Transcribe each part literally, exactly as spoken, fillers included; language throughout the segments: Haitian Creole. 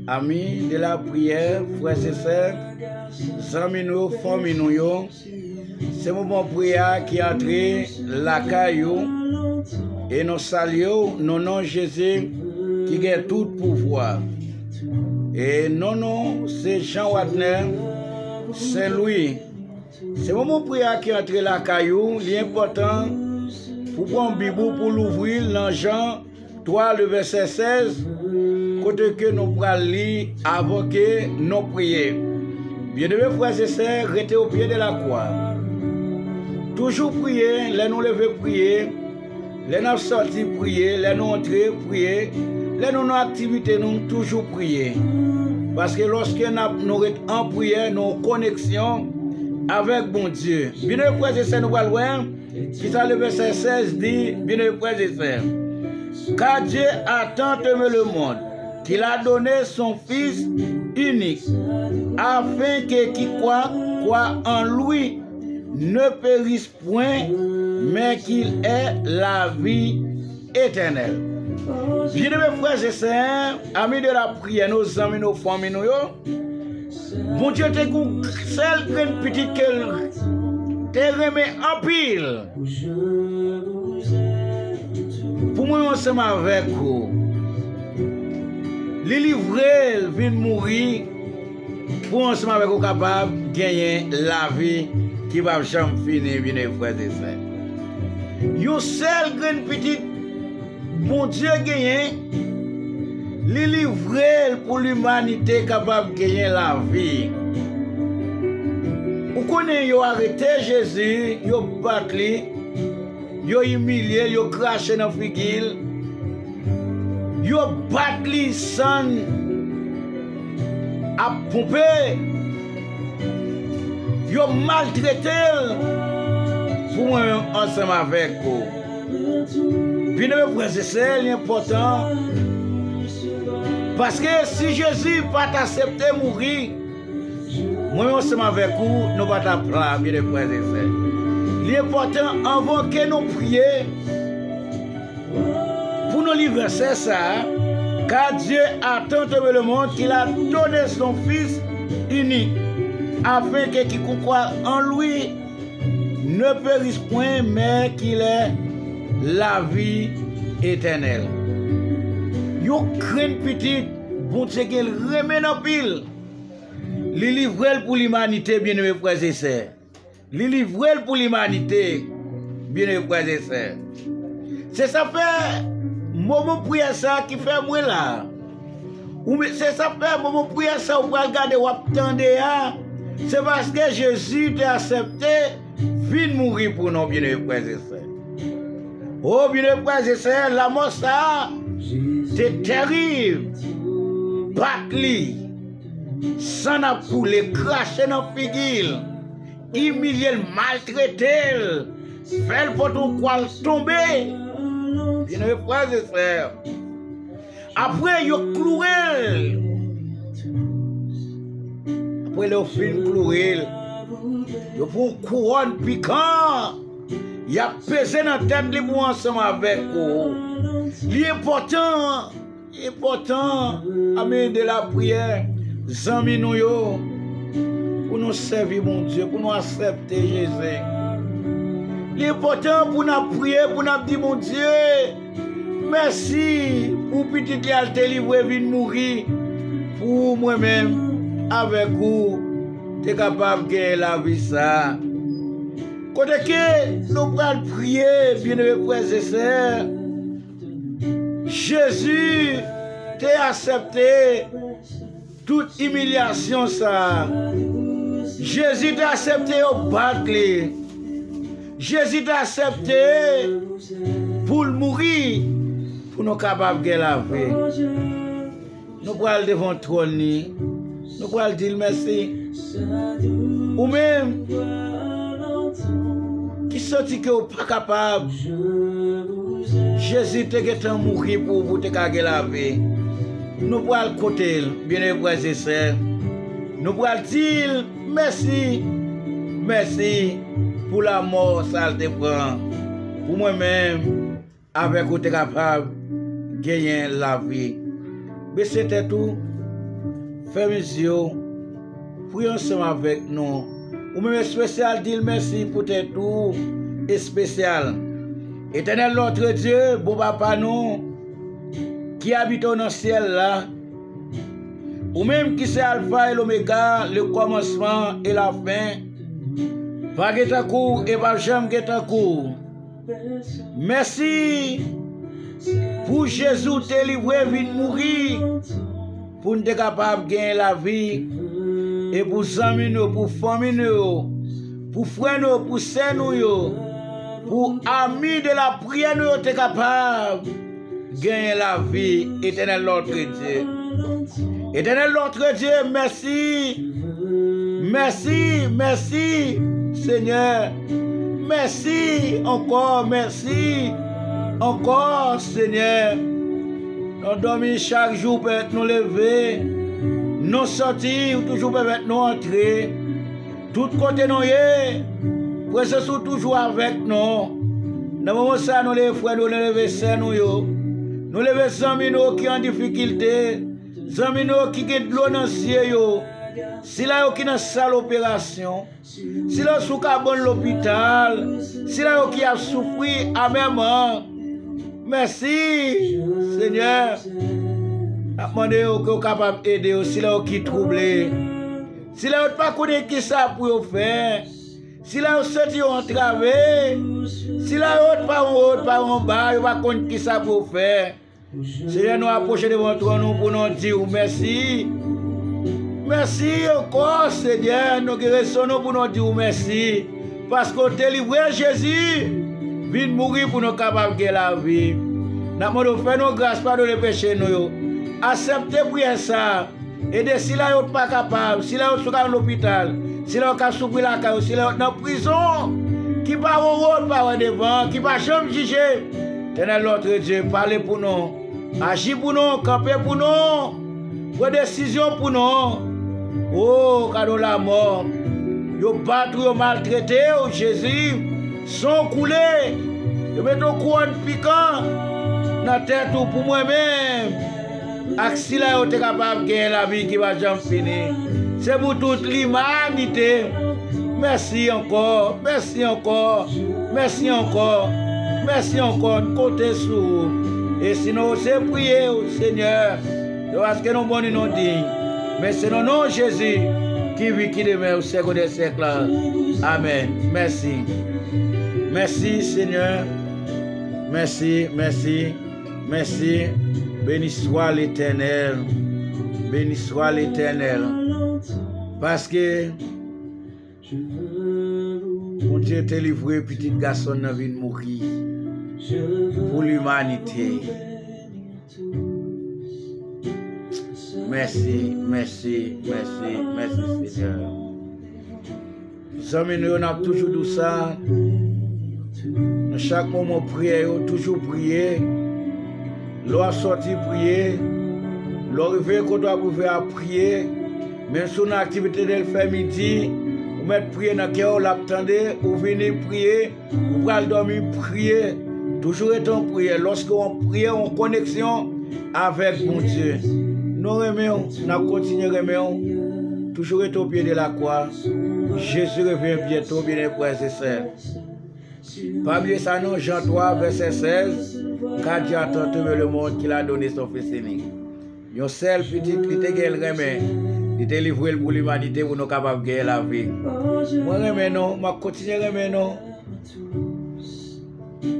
Amis de la prière, frères et sœurs, zanmi nou yo, fanmi nou yo, se moman priyè a ki antre lakay ou, e nou salye w nan non Jezi ki gen tout pouvwa. E non non, se Jean Wadner Saint Louis. Se moman priyè a ki antre lakay ou, li enpòtan pou pran Bib ou, pou louvri l nan Jan twa, le vèsè sèz, kote ke nou pral li avan ke nou priye. Byeneme frè e sè, rete o pye de la kwa. Toujou priye, lè nou leve priye, lè n ap sòti priye, lè nou antre priye, lè nou nan aktivite nou, toujou priye. Paske lòske n ap, nou ret an priyè, nou an koneksyon avèk Bondye. Byeneme frè e sè, nou pral wè kisa le vèsè sèz di, byeneme frè e sè. Car Dieu a tant aimé le monde, qu'il a donné son Fils unique, afin que quiconque croit en lui ne périsse point, mais qu'il ait la vie éternelle. Byeneme frè e sè, ami de la prière, nou zanmi, nou fanmi nou yo, Bondye te gen yon sèl grenn pitit ke l te renmen anpil. Pou mwen ansanm avèk ou, li livre l vin mouri pou ansanm avèk ou kapab genyen lavi ki p ap janm fini, byeneme frè e sè. Yon sèl grenn pitit Bondye genyen, li livre l pou limanite kapab genyen lavi. Ou konnen yo arete Jezi, yo bat li, yo imilye l, yo krache nan figi l, yo bat li, san ap ponpe, yo maltrete l pou mwen menm ansanm avèk ou. Byeneme frè e sè, li enpòtan. Paske si Jezi pa t aksepte mouri, mwen menm ansanm avèk ou, nou pa t ap la, byeneme frè e sè. Li enpòtan anvan ke nou priye, pou nou li vèsè sa a, car Dieu a tant aimé le monde qu'il a donné son Fils unique, afin que quiconque croit en lui ne périsse point, mais qu'il ait la vie éternelle. Yon grenn pitit Bondye gen l renmen anpil. Li livre l pou limanite, byeneme frè e sè. Li livre l pou limanite, byeneme frè e sè. Se sa fè moman priyè sa a ki fè mwen la. Ou men, se sa fè moman priyè sa ou pral gade, w ap tande a, se paske Jezi te aksepte vin mouri pou nou, byeneme frè e sè. O, byeneme frè e sè, lanmò sa a te terib. Bat li, san ap koule, krache nan figi l, imilye l, maltrete l, fè l pote yon kwa, l tonbe. Byeneme frè e sè, apre yo kloure l. Apre lè yo fin kloure l, yo pran yon kouwòn pikan, y ap peze nan tèt li pou ansanm avèk ou. Li enpòtan, enpòtan, ami de la prière, zanmi nou yo, pou nou sèvi Bondye, pou nou aksepte Jezi. Li enpòtan pou n ap priye, pou n ap di Bondye, mèsi pou pitit li a l te livre vin mouri pou mwen menm avèk ou te kapab genyen lavi sa a. Kote ke nou pral priye, byeneme frè e sè, Jezi te aksepte tout imilyasyon sa a. Jezi te aksepte yo bat li. Jezi te aksepte pou l mouri pou nou kapab gen lavi. Nou pral devan twòn li. Nou pral di l mèsi. Ou menm ki santi ke w pa kapab, Jezi te gentan mouri pou ou, pou w te ka gen lavi. Nou pral kote l, byeneme frè e sè. Nou pral di l mèsi, mèsi pou lanmò sa l te pran pou mwen menm avèk ou te kapab genyen lavi. Bese tèt ou, fèmen zye w, priye ansanm avèk nou. Ou menm espesyal, di l mèsi pou tèt ou espesyal. Etènèl notre Dieu, bon papa nou, ki abite w nan syèl la, ou menm ki se Alfa e Lomega, le kòmansman e lafen, pa gen tankou w e p ap janm gen tankou w. Mèsi pou Jezi w te livre vin mouri pou n te kapab gen lavi. E pou zanmi nou yo, pou fanmi nou yo, pou frè nou yo, pou sè nou yo, pou ami de la priyè nou yo te kapab genyen lavi. Etènèl notre Dieu. Etènèl notre Dieu, mèsi. Mèsi, mèsi, Senyè. Mèsi ankò, mèsi ankò, Senyè. Nou dòmi chak jou, pèmèt nou leve. Nou sòti, ou toujou pèmèt nou antre. Tout kote nou ye, prezans ou toujou avèk nou. Nan moman sa, nou leve frè nou, nou leve sè nou yo. Nou leve zanmi nou ki an difikilte. Zanmi nou ki gen dlo nan zye yo. Sila yo ki nan sal operasyon. Sila yo sou kabann lopital. Sila yo ki ap soufri amèman. Mèsi, Senyè. N ap mande yo ke w kapab ede yo. Sila yo ki twouble. Sila yo pa konnen kisa pou yo fè. Sila yo santi yo antrave. Sila yo pa anwo, yo pa anba, yo pa konn kisa pou yo fè. Senyè, nou apwoche devan twòn ou pou nou di w mèsi. Mèsi ankò, Senyè, nou gen rezon nou pou nou di w mèsi. Paske w delivre Jezi vin mouri pou nou kapab gen lavi. N ap mande w fè nou gras, padone peche nou yo. Aksepte priyè sa a. Ede sila yo k pa kapab, sila yo sou kay lopital, sila yo k ap soufri lakay yo, sila yo k nan prizon, ki pa wè wo, pa wè devan, ki pa janm jije. Etènèl notre Dieu, pale pou nou, aji pou nou, kanpe pou nou, pran desizyon pou nou. O, gade w lamò, yo bat ou, yo maltrete w, Jezi, san w koule, yo mete w kouwòn pikan nan tèt ou pou mwen menm. Ak sila yo te kapab genyen lavi ki pa janm fini. Se pou tout limanite. Mèsi ankò, mèsi ankò, mèsi ankò, mèsi ankò. N konte sou ou. E si nou oze priye w, Senyè, se paske nou bon e nou diy. Men se nan non Jezi ki viv, ki demè, syèk dè syèk la. Amèn. Mèsi. Mèsi, Senyè. Mèsi, mèsi. Mèsi. Beni swa Letènèl. Beni swa Letènèl. Paske Bondye te livre pitit gason l nan vin mouri pou limanite. Mèsi, mèsi, mèsi, mèsi, Senyè. Zanmi nou yo, n ap toujou di w sa. Nan chak moman priyè yo, toujou priye. Lè w ap sòti, priye. Lè w rive kote w ap rive a, priye. Menm si w nan aktivite de l fè midi, ou mèt priye nan kè w, l ap tande, ou vini priye. Ou pral dòmi, priye. Toujou rete an priyè. Lòske w an priyè, w an koneksyon avèk Bondye. Nou renmen w, n ap kontinye renmen w. Toujou rete o pye de la croix. Jésus revient bientôt, bien frè e sè. Pa bliye sa non, Jan twa, vèsè sèz, car Dieu a tant aimé le monde qu'il a donné son Fils unique. Yon sèl pitit li te gen l renmen, li te livre l pou limanite pou nou kapab gen lavi. Mwen renmen nou, m ap kontinye renmen nou.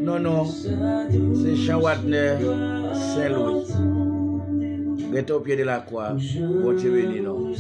Non, non, se Jean Wadner Saint Louis. Rete o pye de la croix. Bondye beni nou.